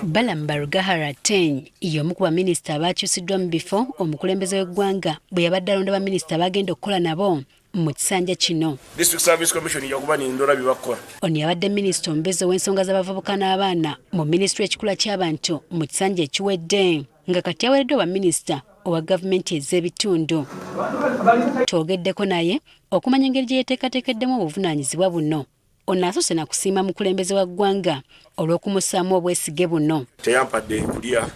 Balaam Barugahara Ateenyi y'omu ku baminisita abaakyusiddwa mu bifo omukulembeze w'eggwanga bwe yabadde alonda baminisita abagenda okukola nabo mu kisanja kino. District Service Commission yakuba nindora byebakola. Ono yabadde minisita omubeezi ow'ensonga z'abavubuka n'abaana mu minisitule y'ekikula ky'abantu mu kisanja ekiwedde nga kati awereddwa baminisita owa gavumenti ez'ebitundu. Twogeddeko naye okumanya engeri gye yeteekateekeddemu obuvunaanyizibwa buno. Ono asoose na kusiima mukulembeze wa ggwanga olw'okumussaamu obwesige buno. Teyampadde kulya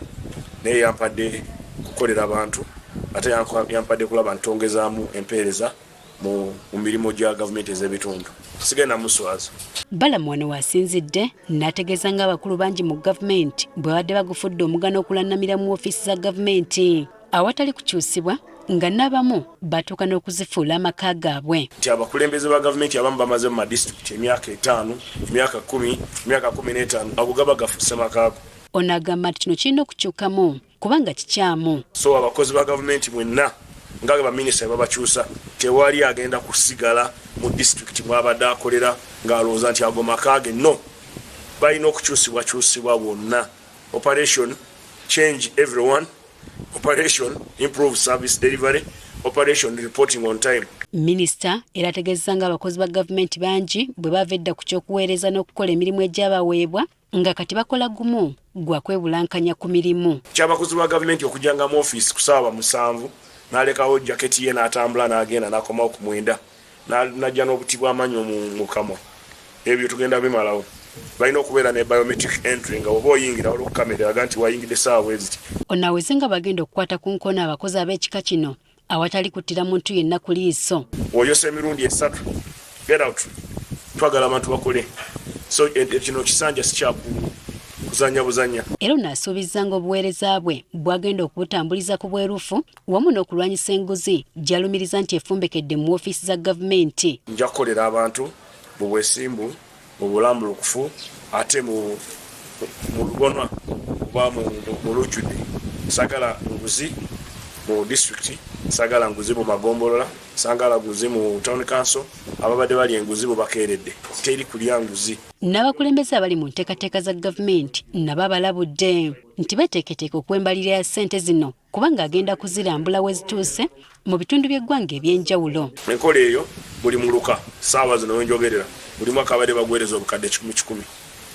naye yampadde kukolera bantu ate yampadde kulaba ntongezaamu empeereza mu mirimu gya gavumenti ez'ebitundu. Sigenda muswaza. Balaam wano w'asinzidde n'ategeeza ng'abakulu bangi mu gavumenti bwe babadde bagufudde omugano okulannamira mu ofiisi za gavumenti awatali kukyusibwa nga n'abamu batuuka n'okuzifuula amaka gaabwe. Nti abakulembeze ba gavumenti abamu bamaze mu madisitulikiti emyaka 5, emyaka 10, emyaka 15, ago gaba gafuuse makaago. Ono agamba nti kino kirina okukyukamu kubanga kikyamu. So abakozi ba gavumenti mwenna nga baminisita babakyusa, tewali agenda kusigala mu disitulikiti mwabadde akolera ng'alowooza nti ago maka ge. No, balina okukyusibwakyusibwa bonna. Operation change everyone, operation improve service delivery, operation reporting on time. Minisita era ategeezezza ng'abakozi ba gavumenti bangi bwe bava edda ku ky'okuweereza n'okukola emirimu egyabaweebwa nga kati bakola gumu gwa kwebulankanya ku mirimu. Ky'abakozi ba gavumenti okujjanga mu ofiisi ku ssaawa 7 n'alekawo jaketi ye n'atambula n'agenda n'akomawo ku 9 n'ajja n'obuti bw'amannyo mu kamwa. Ebyo tugenda bimalawo. Balina okubeera ne biometric entry nga oba oyingira waliwo kamera eraga nti wayingidde ssaawa bwe ziti. Ono aweze nga bagenda okukwata ku nkono abakozi ab'ekika kino awatali kuttira muntu yenna ku liiso. Oyosa emirundi 3, get out. Twagala abantu bakole. So kino kisanja si kya kuzannya buzannya. Era ono asuubizza ng'obuweereza bwe bw'agenda okubutambuliza ku bwerufu wamu n'okulwanyisa enguzi gy'alumiriza nti efumbekedde mu woofiisi za gavumenti. Nja kukolera abantu mu bwesimbu, mu bulambulukufu ate mu lubonwa oba mu lujjudde. Saagala nguzi mu disitulikiti, saagala nguzi mu magombolola, saagala nguzi mu town council. Ababadde balya enguzi bo bakeeredde, teri kulya nguzi. N'abakulembeze abali mu nteekateeka za gavumenti nabo abalabudde nti beeteeketeeke okuwa embalirira ya ssente zino kubanga agenda kuzirambula we zituuse mu bitundu by'eggwanga eby'enjawulo. Enkola eyo buli muluka ssaawa zino we njogerera buli mwaka babadde baguweereza obukadde kikumi kikumi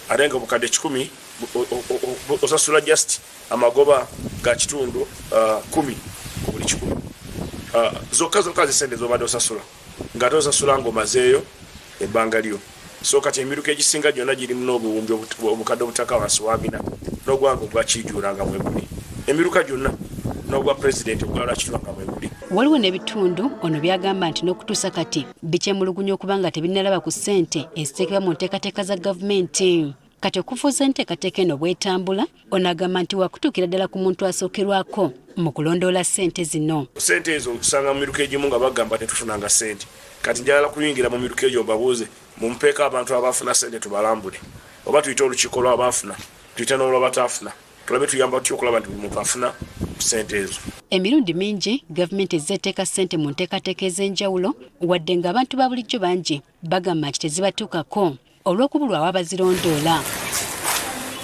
ate nga obukadde 100 osasula just amagoba ga kitundu 10 ku buli 100 zokka zokka zisente z'obadde osasula ng'ate osasula ng'omazeeyo ebbanga lyo. So kati emiruka egisinga gyonna girimu n'obuwumbi obukadde obutaka wansi wa 400 n'ogwange ogwa Kijuura nga mweguli emiruka gyonna n'ogwa pulezidenti ogwa Lwakitula nga mweguli. Waliwo n'ebitundu ono by'agamba nti n'okutuusa kati bikyemulugunya okuba nga tebinnalaba ku ssente eziteekebwa mu nteekateeka za gavumenti. Kati okufuuza enteekateeka eno bw'etambula, ono agamba nti wakutuukira ddala ku muntu asookerwako mu kulondoola ssente zino. Ssente ezo osanga mu miruka egimu nga bagamba tetufunanga ssente. Kati njagala kuyingira mu miruka egyo mbabuuze mumpeeko abantu abaafuna ssente tubalambule oba tuyite olukiiko lw'abaafuna tuyite n'olw'abataafuna tulabe tuyamba tutya okulaba nti buli muntu afuna ssente ezo. Emirundi mingi gavumenti ezze eteeka ssente mu nteekateeka ez'enjawulo wadde ng'abantu ba bulijjo bangi bagamba nti tezibatuukako olw'okubulwawo abazirondoola.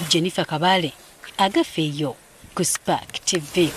Jennifer Kabale, Agafeeyo ku Spark TV.